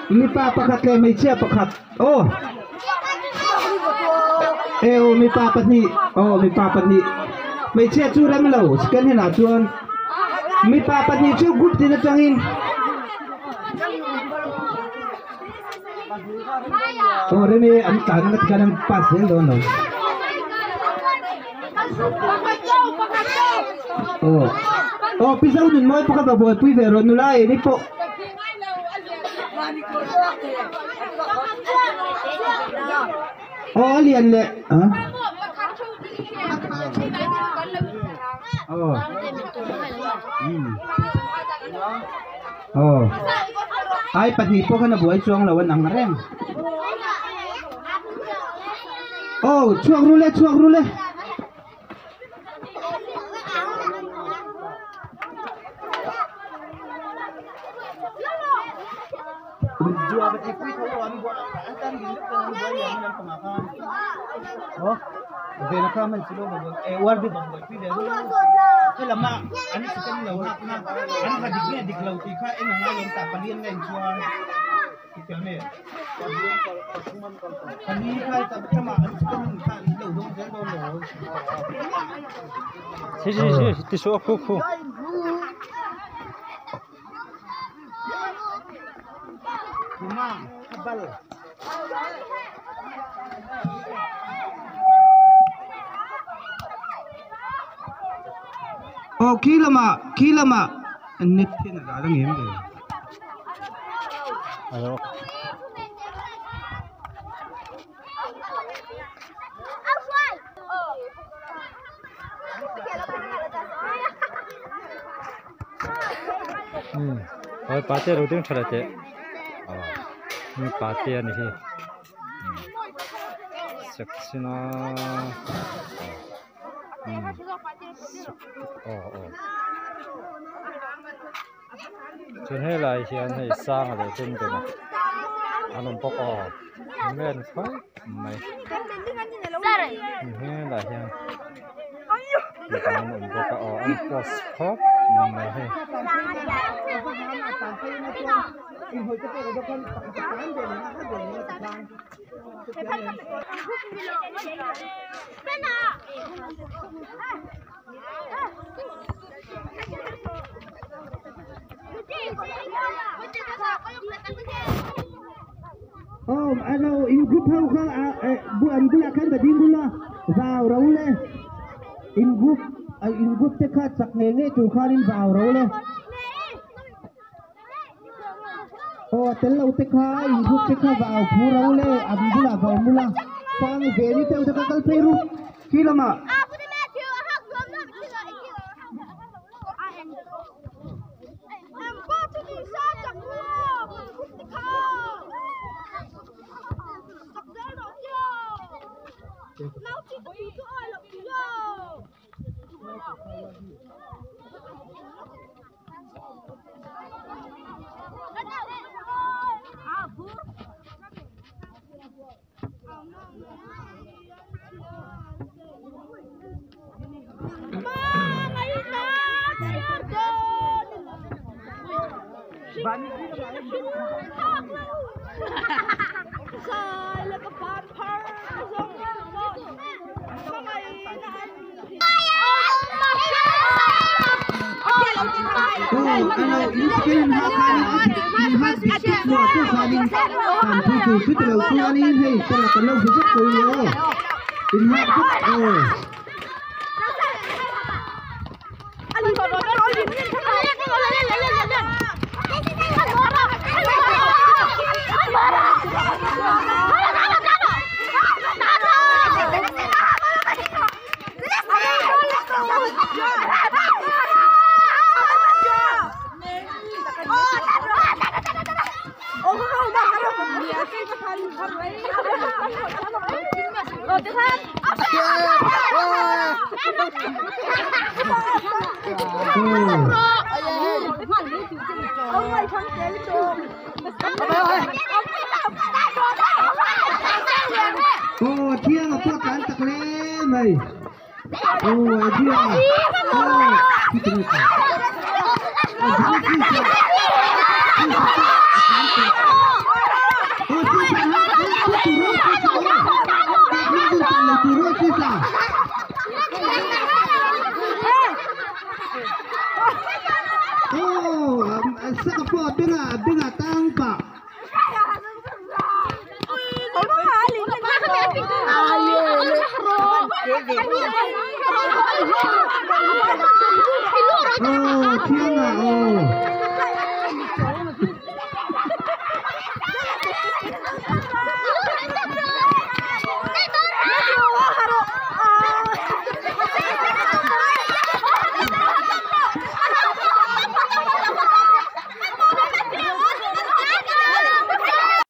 Mipa pakhat leh hmeichhia pakhat aw e aw mipa pahnih aw mipa pahnih hmeichhia chu rem lo second hand ah chuan mipa pahnih chu group tin atangin aw rem e an tlan anga tikhan an pass zel dawn lo aw aw pi zo nun mawi pakhat va buaipui ve rawh nula e ni pawh. Aw a lian leh a aw aw ai pahnih pawh khan a buai chuang lo an ang reng aw chhuak ru le chhuak ru le. Si si si ti su khu khu. Aw khi lamah khi lamah net hian a dah ang em le. Alo. Um oi pate ro ding tha te. Mi pate ani hi. Saxena. Um. Aw aw. Chuan helai hian hei sanga leh tum deuh a an awm bawk aw eng khawp mai helai hian mipa an awm bawk a aw an post khawp mai hei. Aw ano in group ho kha an bulah khan va ding bula vau ro le in group in group te kha chak ngei ngei tur khanin vau ro le aw a tel lo te kha in group te kha vau phu ro le an bulah va awm ula sang ve ni te kha kal phei ru khi lamah. Aw thiang a pawh tlan tak hle mai aw a thiang aw Isaka pawh a bengah a bengah tang pah. Aw, thianga aw.